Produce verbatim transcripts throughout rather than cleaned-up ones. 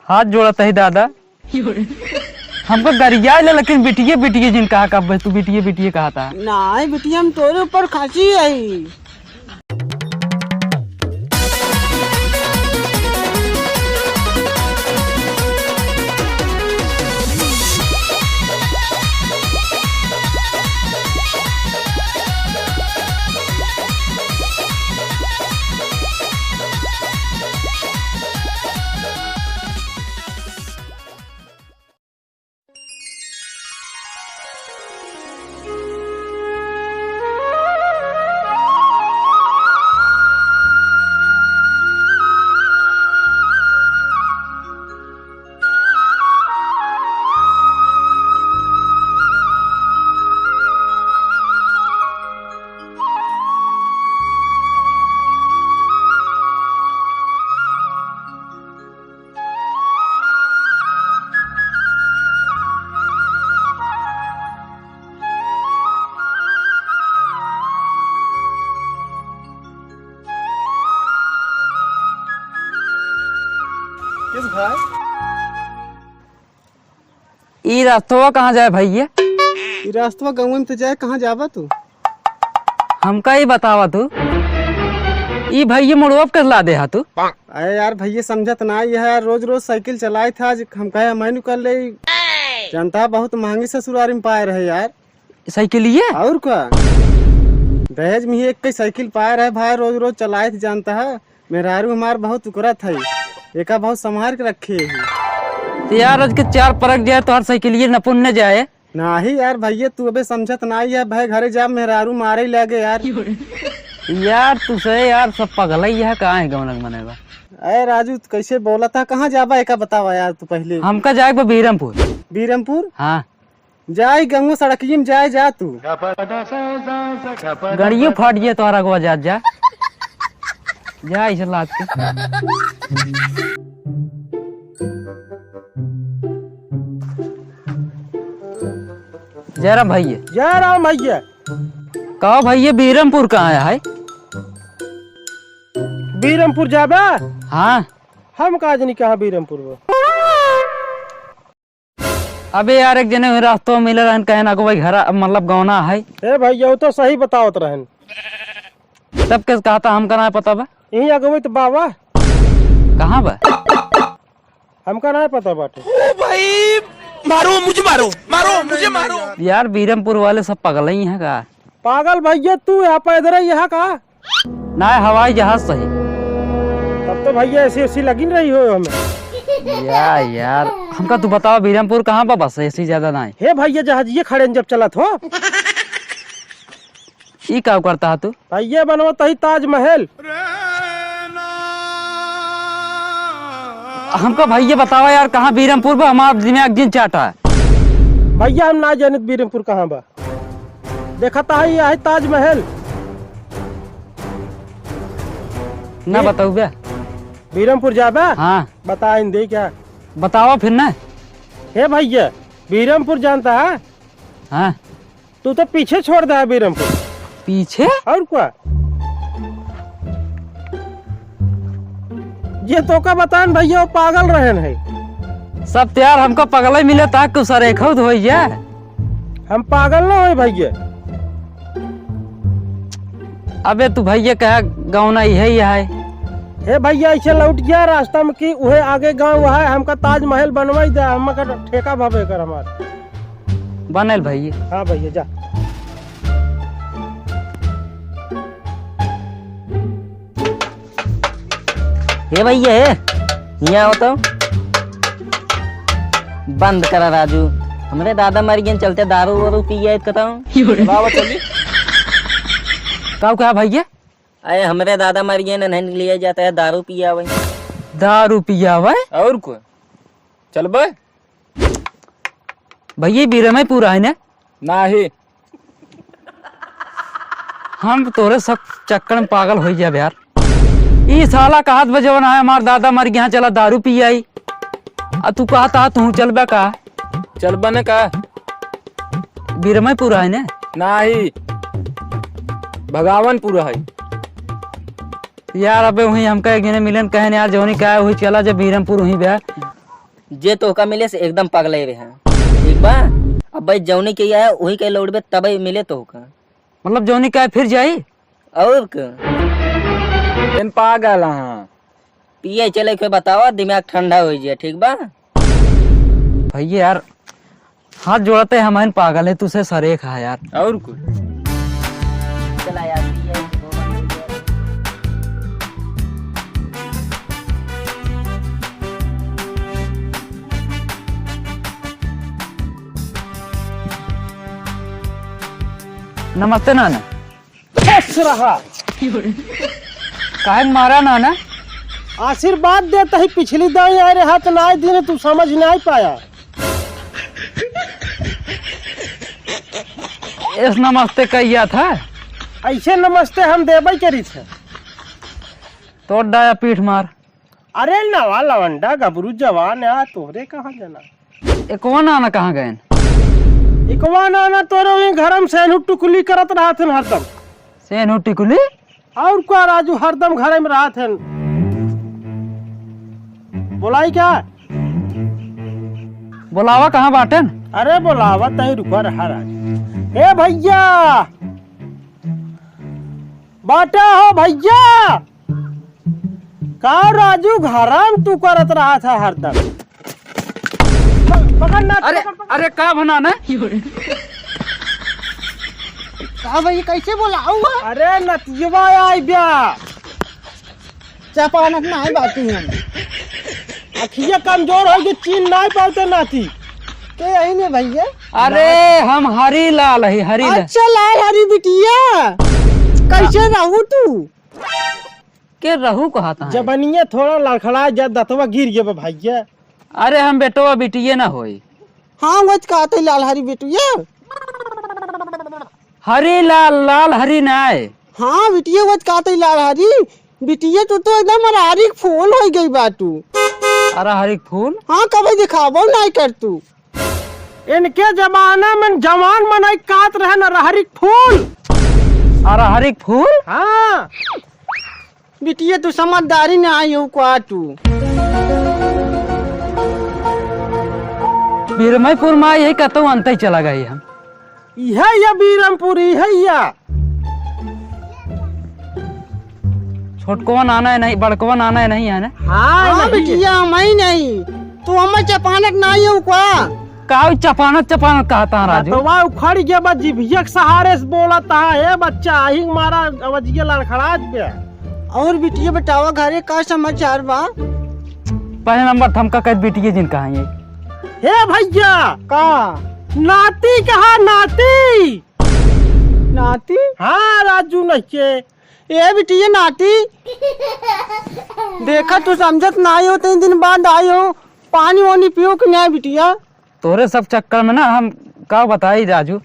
हाथ जोड़त ही दादा। हमको गरिया ले, लेकिन बिटिये बिटिये जिन कहा, कब तू बिटिये बिटिये कहा था। नाहीं बिटिया, हम तोरे ऊपर खाँसी आई। किस भाई? ई रास्तवा कहाँ जाए भइया? ई रास्तवा गउँवे में तो जाए, कहाँ जाबा तू? हमका ई बतावा तू, ई भइया मुड़वा पे कस लादे हा तू? अरे यार भइया समझत ना, यह यार रोज रोज साइकिल चलाइत है, आज हम कहे हमहू कर ले। जनता बहुत महँगी ससुरारी में पाए रहे यार। साइकिलिये? और का? दहेज में ही एक कई साइकिल पाए रहे भाई, रोज रोज चलाइत जानता है। मेहरारू हमार बहुत उकरत है, एका बहुत संभार के रखे ही। तो यार, आज के चार परक जाए, तोहर साइकिलिये नपुन न जाए। नाहीं यार भइया, तू अबे समझत नाहीं है भाई, घरे जा मेहरारू मारे लागे यार। यार, तू से यार सब पगलई है, कहाँ है गौनक मनेगा? अरे राजू, तू कैसे बोलत है? कहाँ जाबा, एका बतावा यार तू पहले। हमका जाए बा बीरमपुर। बीरमपुर? हाँ। जाई गंगो सड़किया में जाए जा तू। गड़ियो फाट गया तोहरा को, जा, जा। जा इसे लाद के। जय राम भइया। जय राम भइया। कहो भइया, बीरमपुर कहाँ है? बीरमपुर जाबा? हाँ। हम का जनी कहाँ बीरमपुर बा। अबे यार, एक जने रास्तों में मिले रहन, कहन अगो भाई घरा, मतलब गौना है। ए भइया, वो तो सही बतावत रहन। तब के कहा था, हमका ना पता बा। यहीं अगो भाई तो बाबा। कहाँ बा? हमका ना पता बाटे। ओ भाई, मारो मुझे, मारो, मारो मुझे, मारो। यार, बीरमपुर वाले सब पगलई हैं का? पागल भइया, तू यहाँ पैदल ही यहाँ का? ना, हवाई जहाज सही। तब तो भइया एसी ओसी लगी रही हो हमें। या यार, हमका तू बतावा बीरमपुर कहाँ बा? बस एसी ज्यादा ना है। हे भइया, जहाजिये खड़े हैं जब चलत हो। ई का करता है तू? भइया बनवत ही ताजमहल। हमका भइया बतावा यार, कहाँ बीरमपुर बा? हमार दिमाग जिन चाटा है। भइया हम ना जानित बीरमपुर कहाँ बा। देखत है, ये है ताजमहल। ना बी-, बताऊ बे। बीरमपुर जाबा? हाँ। बताइन दे क्या? बतावा फिर ना। हे भइया, बीरमपुर जानता है? हाँ। तू तो पीछे छोड़ दे है बीरमपुर। पीछे? और क्या? ये तोका बतान भइया, वो पागल रहन है। सब तो यार हमका पगले मिले ता, कुछ सरेखौद होई है। हम पागल ना होई भइया। अबे तू भइया कहा गौना इहे ही है। हे भइया, ऐसे लौट गया रास्ता में कि उहे आगे गाँव है, हमका ताजमहल बनवाई दे, हमका ठेका भवे कर हमार। बनल भइया। हाँ भइया, जा। हे भइया, हे, हियाँ आओ तो। बंद करा राजू, हमरे दादा मर गए चलते दारू वारू पिए कतौ। बाबा चली। का कहा भइया? अरे हमरे दादा मर गए, नहीं लिए जाता है दारू पियावे। दारू पियावे? और को? चलबे? भइया, ई बीरमपुर है ना? नाही। हम तोरे सब चक्कर में पागल होइ गया यार। ई साला कहत बा जवन है, हमार दादा मर गया, चला दारू पी आई। आ तू कहत हा, तू चलबे का? चलबे ने का? बीरमपुर है ना? नाही, भगावनपुर है। यार, अबे वहीं हमका एक जने मिलन कहन यार, जौनी का है, वही चला जब बीरमपुर वहीं बे। जे तोहका मिले से एकदम पगले रहे। ठीक बा? अब भाई जौनी के आया, वही के लौटबे, तबे मिले तोहका। मतलब जौनी के आया फिर जाई? और का? तुम पागल हाँ। पिए चले के बतावा, दिमाग ठंडा हो जाए, ठीक बा? भैया यार, हाथ जोड़ते हम हन पागल है, तुसे सरेख है यार। और कुछ? चला यार, पिए। नमस्ते नाना। खुश रहा। काहे मारा नाना? आशीर्वाद देता ही पिछली दाई आए रहा तो नाई दिन तू समझ नाई पाया। इस नमस्ते कहिया था? ऐसे नमस्ते हम देबे करी थे। तोड़ डाया पीठ मार। अरे नवा लवंडा गबरू जवान है, आ तोहरे कहाँ जना? एकवा नाना कहाँ गएन? एकवा नाना तोरे वही घर में सेनहू टुकली करत रहत हन हरदम। सेनहू टिकुली? और का राजू, हरदम घर में रहत हन। बोलाई क्या? बोलावा कहाँ बाटेन? अरे बोलावा तही रुका रहा राजू। ए भैया, बाटा हो भैया। का राजू, घराम तू करत रहा था हरदम? प-, पकड़ ना, अरे, पकड़, पकड़। अरे का भना ना? का भाई, कैसे बोला हुआ? अरे नतियवा आई ब्या। चापानक ना है बाती हम। अखिया कमजोर हो गई, चीन ना पाते नाती। के यही ने भैया? अरे हम हरी लाल है, हरी लाल। अच्छा लाल हरी बिटिया, कैसे रहू तू? के रहू कहत है? जबनिया थोड़ा लड़खड़ा जा, दतवा गिर गया बा भैया। अरे हम बेटवा बिटिये ना होई। हाँ, वच कहत है लाल हरी बिटिया। हरी लाल, लाल हरी नाय। हाँ बिटिया, वच कहत है लाल हरी। बिटिया तू तो एकदम अरहरी के फूल हो गई बा तू। अरहरी के फूल? हाँ, कभी दिखाबो नाय कर तू। इनके जमाना में जवान मनई कात रहे न अरहरी के फूल। अरहरी के फूल? हाँ। बिटिया, तू समझदारी ना आई हो का तू? बीरमईपुर में आई है, कतौ अंतई चला गई हम। इहे या बीरमपुर, इहे या। छोटकवा नाना है नहीं, बड़कवा नाना है नहीं है ना? हाँ, हाँ, नहीं। बिटिया, हम ही नहीं। तू हमें चपानक ना आई हो का? का चपानक, चपानक कहत है राजू? तो वह उखड़ गया बा, जिभिया के सहारे से बोलत है, "हे बच्चा, आही मारा, अवजिया लड़खड़ात बे।" और बिटिया बतावा, घरे का समाचार बा? पहले नंबर थमका कह बिटिया जिन कहाँ है? हे भैया! का? नाती कहा, नाती? नाती? हाँ, राजू नहीं के। ए बिटिया नाती, देखा तू समझत नाई हो, तीन दिन बाद आई हो, पानी वानी पियो कि नाई बिटिया? तोरे सब चक्कर में ना हम का बताई राजू,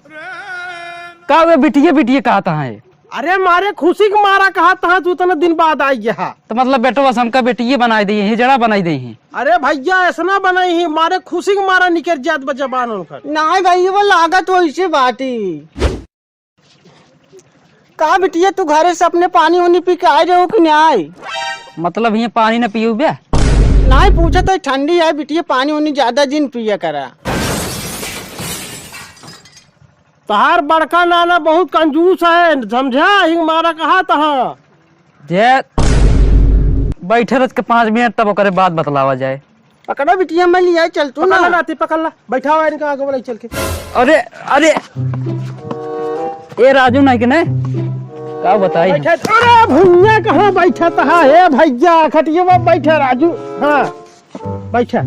का वे बिटिये बिटिये कहत हैं? अरे मारे खुशी के मारा कहत हैं, तू इतने दिन बाद आई गया। तो मतलब बेटवा से हमका बिटिये बनाई दे, हिजड़ा बनाई दे ही। अरे भैया ऐसना बनाई ही, मारे खुशी के मारा निकल जात बा जबान उनकर। नाई भैया वो लागत वैसे बाटी। का बिटिया, तू घरे से अपने पानी उनी पी के आए रहो कि नाई? मतलब ये पानी न पीऊ बे? नाई पूछत है, ठंडी है बिटिया, पानी उनी ज्यादा जिन पिया करा। तहार बड़का नाना बहुत कंजूस है, समझा? हिंग मारा कहा तहा। जे बैठे रह के पाँच मिनट तब ओकरे बाद बतलावा जाए। पकड़ो बिटिया, मैं लिया चल तू पकड़ ना। ला नाती, पकड़ ला, बैठावा इनका आगे वाला चल के। अरे, अरे, ए राजू नहीं के नहीं, का बताई हम? बैठा, अरे भुइया कहाँ बैठा तहा? हे भैया, खटिया में बैठा राजू। हाँ, बैठा।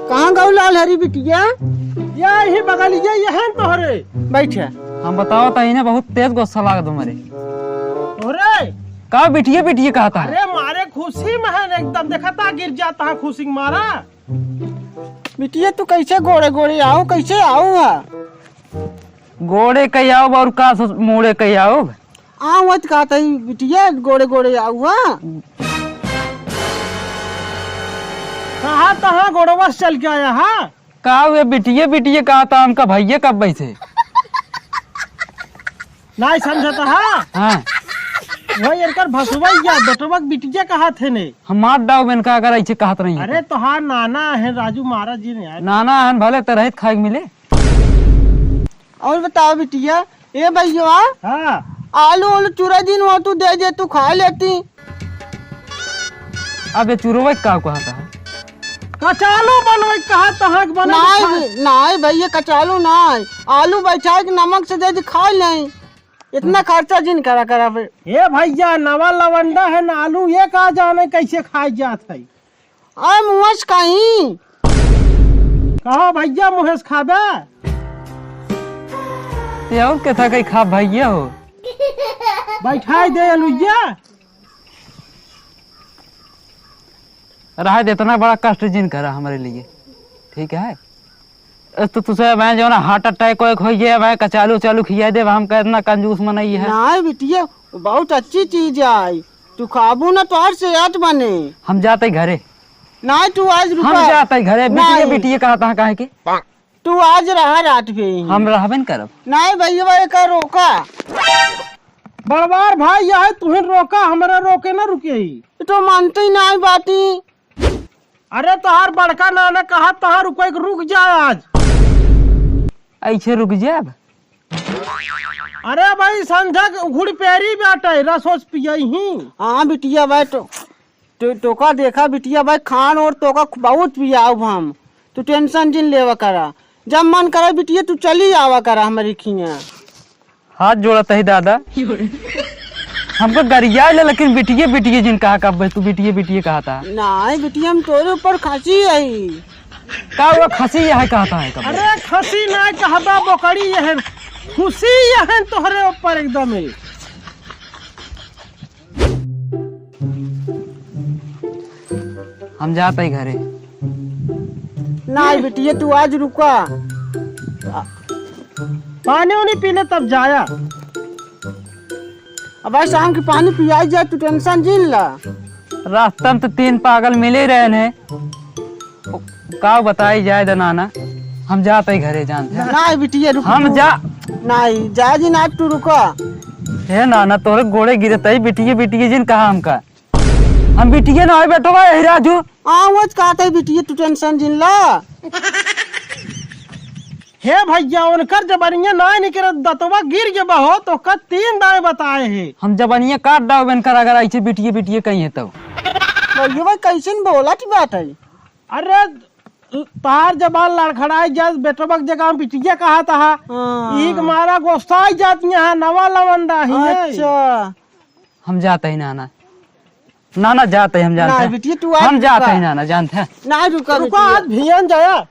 कहाँ गौ लाल हरी बिटिया? यही बगलिया, यहन तोहरे। बैठा। हम बताओ तो इन्हें बहुत तेज गुस्सा लागत हमारे। तोहरे? का बिटिया, बिटिया कहत है? अरे मारे खुशी में है एकदम, देखा ता गिर जाता है खुशी में मारा। बिटिया, तू कैसे गोड़े गोड़े आओ, कैसे आओ हा? गोड़े कई आओ और का सो-, मुड़े कई आओ? आवत का तई बिटिया, गोड़े गोड़े आओ हा? कहाँ, कहाँ गोड़वा से चल के आया हा? का हुए बिटिये, बिटिये कहा था हमका भैया कब बैठे? नाई समझत हा? हाँ। वही इनकर भसुआ या बेटवा के बिटिया कहत है ने। हम मार डाउब इनका अगर ऐसे कहत रही अरे तो। तोहार नाना है राजू महाराज जी ने यार। नाना हन भले तो रहित खाए के मिले। और बताओ बिटिया, ए भैया, हाँ। आलू उलू चुरा दिन हो तू दे दे, तू खा लेती। अब ये चुरवा का कहता है? कचालू बनवे कहा तहाँ के बने नाई दिखा। भी-, नाई भैया, कचालू नाई, आलू बैठा के नमक से दे दी, खा लें। इतना खर्चा जिन करा करा बे। हे भैया, नवा लवंडा है ना, आलू ये का जाने कैसे खाए जात है। अरे मुँहस कहीं। कहो भैया, मुँहस खाबे? ये और के था कहीं खा भैया हो? बैठाई दे अलुइया। रहा दे, इतना बड़ा कष्ट जिन करा हमारे लिए, ठीक है? इस तो तुझे मैं जो ना heart attack वैक हो गया, मैं कचालू चालू खिया दे, हम का इतना कंजूस मनई है। नाई बिटिया, बहुत अच्छी चीज आई, तू खाबू ना तोहर सेहत बने। हम जाते घरे। नाई तू आज रुका। हम जाते घरे, बिटिया नाई। बिटिया कहता है काहे के? तू आज रहा रात पे ही। हम रहबे न करब। नाई भैया, एका रोका। बड़वार भाई, यह तुहिन रोका, हमरा रोके ना रुके ही। ये तो मानते ही नाई बाती। अरे तोहार बड़का नाना कहा तोहार रुके के रुक जा आज। ऐसे रुक जाब? अरे भाई संझा के घुड़ पेरी बाटे, रसोस पियई ही। हाँ बिटिया भाई तो तो, तोका देखा बिटिया भाई, खान और तोका बहुत पियाउब हम, तू tension जिन लेवा करा। जब मन करे बिटिया, तू चली आवा करा हमरी खिया। हाथ जोड़त ही दादा, हमको गरिया ले, लेकिन बिटिया, बिटिया जिन कहा, कब तू बिटिया, बिटिया कहा था? नाई बिटिया, हम तोरे ऊपर खसी आई। का हुआ, खसी यह कहता है कब? अरे खसी नाई कहबा, बोकड़ी यह, खुशी यह तोहरे ऊपर एकदम है। हम जात ही घरे। नाई बिटिया, तू आज रुका। पानी उनी पी ले तब जाया। अब भाई शाम के पानी पियाई जाए, तू tension जिन ला। रास्ता में तो तीन पागल मिले रहे हैं। का बताई जाए दे नाना, हम जात ही घरे जानते हैं। नाई बिटिया रुक हम तू। जा नाई, जा जी ना तू रुका। हे नाना, तोरे गोड़े गिरत ही, बिटिया बिटिया जिन कहा हमका। हम बिटिया ना होई बेटवा, यही राजू। हाँ, वो कहते ही बिटिया, तू tension जिन ला। हे भैया, उनकर जबनिया नाई निकरत, दतवा गिर गया हो, तो का तीन दाएं बताए हैं। हम जबनिया काट डाउब इनकर, अगर ऐसे बिटिया बिटिया कहीं है तो। भैया भाई, कैसन बोला की बात है? अरे, तार जबान लड़खड़ाई जात, बेटवा के जगह हम बिटिया कहा था। हाँ। ई के मारा गोस्साई जात यहाँ, नवा लवंडा ही है। अच्छा। हम जात ही नाना। नाना, जात ही हम जानते ना हैं। बिटिया, तू आज हम जात रुका। ही नाना, जानते हैं। ना रुका रुका, बिटिया। आज भियन जाया।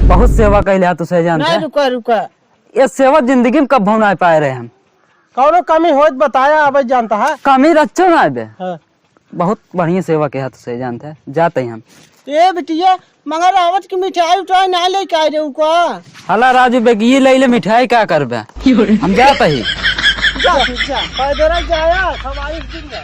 बहुत सेवा कैले हा तुसे जानते ना हैं। रुका, रुका। ये सेवा जिंदगी में कब भुना पाए रहे हम। कौनो कमी होत बताया, अब जानता है। कमी रच्चो ना आबे। हाँ। बहुत बढ़िया सेवा के हाथ से जानते हैं, जाते ही हम। ए बिटिया, मगर आवत की मिठाई उठाई ना लेके आए रहे का? हला राजू बेग, ये ले ले मिठाई, का करबे? हम जाते ही। जा, जा, पैदल जाया, सवारी से जा।